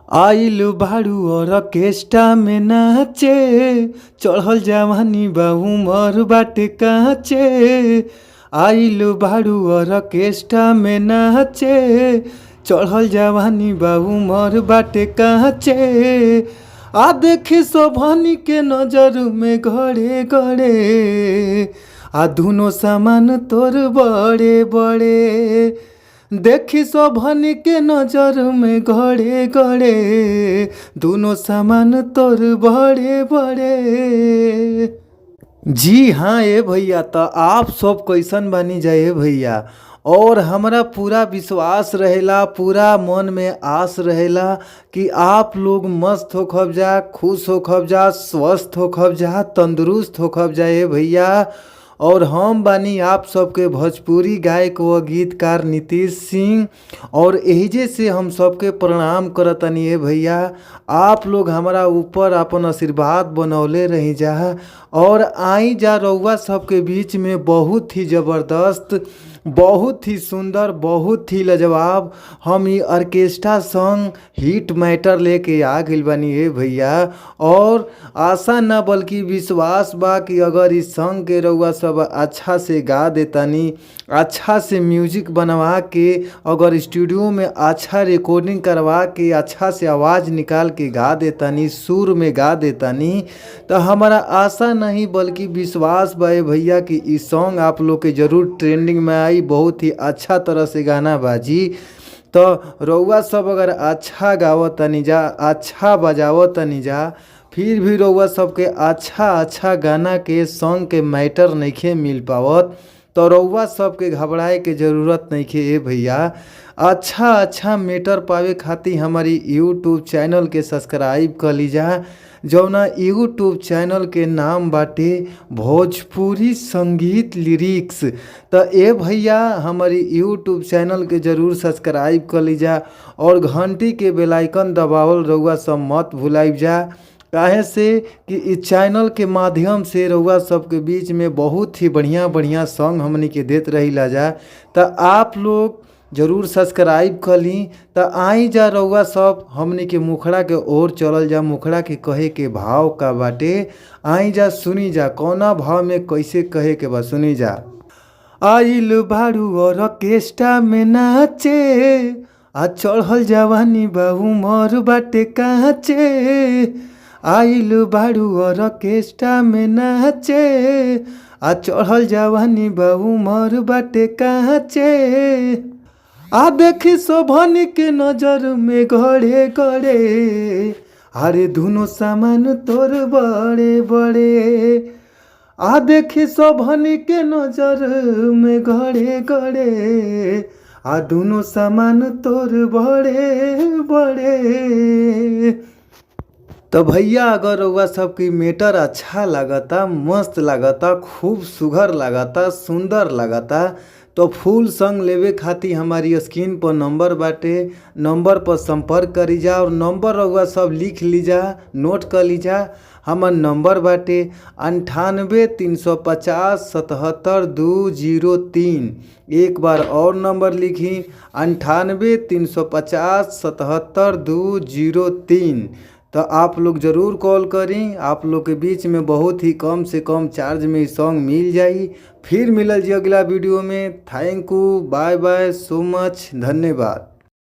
आइल बाड़ू ऑर्केस्ट्रा में नाचे, चढ़ल जवानी बा उमर बाटे काचे। आइल बाड़ू ऑर्केस्ट्रा में नाचे, चढ़ल जवानी बा उमर बाटे काचे। आ देखी शोभनी के नजर में गड़े गड़े, आ दुनो सामान तोर बड़े बड़े। देखी शोभनी के नजर में गड़े गड़े, दुनो सामान तोर बड़े बड़े। जी हाँ ए भैया, तो आप सब कैसन बानी जाए भैया। और हमरा पूरा विश्वास रहेला, पूरा मन में आस रहेला कि आप लोग मस्त होखब जा, खुश होखब जा, स्वस्थ होखब जा, तंदुरुस्त होखब जा ए भैया। और हम बानी आप सबके भोजपुरी गायक व गीतकार नीतीश सिंह, और एहिजे से हम सबके प्रणाम करतनी ए भैया। आप लोग हमारा ऊपर अपन आशीर्वाद बनौले रही जा। और आई जा रउआ सबके बीच में बहुत ही ज़बरदस्त, बहुत ही सुंदर, बहुत ही लाजवाब हम ई ऑर्केस्ट्रा सॉन्ग हिट मैटर लेके आ गइल बानी ए भैया। और आशा ना बल्कि विश्वास बा कि अगर इस सॉन्ग के रउआ सब अच्छा से गा देतानी, अच्छा से म्यूजिक बनवा के, अगर स्टूडियो में अच्छा रिकॉर्डिंग करवा के अच्छा से आवाज़ निकाल के गा देतानी, सुर में गा देतानी, तो हमारा आशा नहीं बल्कि विश्वास बा ए भैया कि ई सॉन्ग आप लोग के ज़रूर ट्रेंडिंग में आई, बहुत ही अच्छा तरह से गाना बाजी। तो रउआ सब अगर अच्छा गावतनी जा, अच्छा बजावतनी जा, फिर भी रउआ सबके अच्छा अच्छा गाना के सॉन्ग के मैटर नइखे मिल पावत, तो रउआ सबके घबराए के ज़रूरत नइखे ए भैया। अच्छा अच्छा मैटर पावे खातिर हमारी यूट्यूब चैनल के सब्सक्राइब कर लीजा, जौना यूट्यूब चैनल के नाम बाटे भोजपुरी संगीत लिरिक्स। तो ए भैया हमारी यूट्यूब चैनल के ज़रूर सब्सक्राइब कर लीजा और घंटी के बेल आइकन दबावल रउआ सब मत भुलाइब जा, काहे से कि इस चैनल के माध्यम से रउआ सबके बीच में बहुत ही बढ़िया बढ़िया सॉन्ग हमनी के देत रहिला जा। तो आप लोग ज़रूर सब्सक्राइब कर ली। तो आई जा रउआ सब हमनी के मुखड़ा के ओर चलल जा, मुखड़ा के कहे के भाव का बाटे, आई जा सुनी जा कौना भाव में कैसे कहे के बा, सुनी जा। आइल बाड़ू ऑर्केस्ट्रा में नाचे, आ चढ़ल जवानी बा उमर बाटे काचे। आइल बाड़ू ऑर्केस्ट्रा में नाचे, आ चढ़ल जवानी बा उमर बाटे काचे। आ देखी शोभनी के नजर में गड़े गड़े, अरे दुनो सामान तोर बड़े बड़े। आ देखी शोभनी के नजर में गड़े गड़े, आ दुनो सामान तोर बड़े बड़े। तो भैया अगर रउआ सबके मैटर अच्छा लागता, मस्त लागता, खूब सुघर लागता, सुंदर लागता, तो फुल सॉन्ग लेवे खातिर हमारी स्क्रीन पर नंबर बाटे, नंबर पर संपर्क करी जा और नंबर रउआ सब लिख लीजा, नोट कर लीजा। हमार नंबर बाटे 98 350 77 203। एक बार और नंबर लिखी 98 350 77 203। तो आप लोग ज़रूर कॉल करी, आप लोग के बीच में बहुत ही कम से कम चार्ज में सॉन्ग मिल जाई। फिर मिलल जी अगला वीडियो में। Thank you, bye bye, so much, धन्यवाद।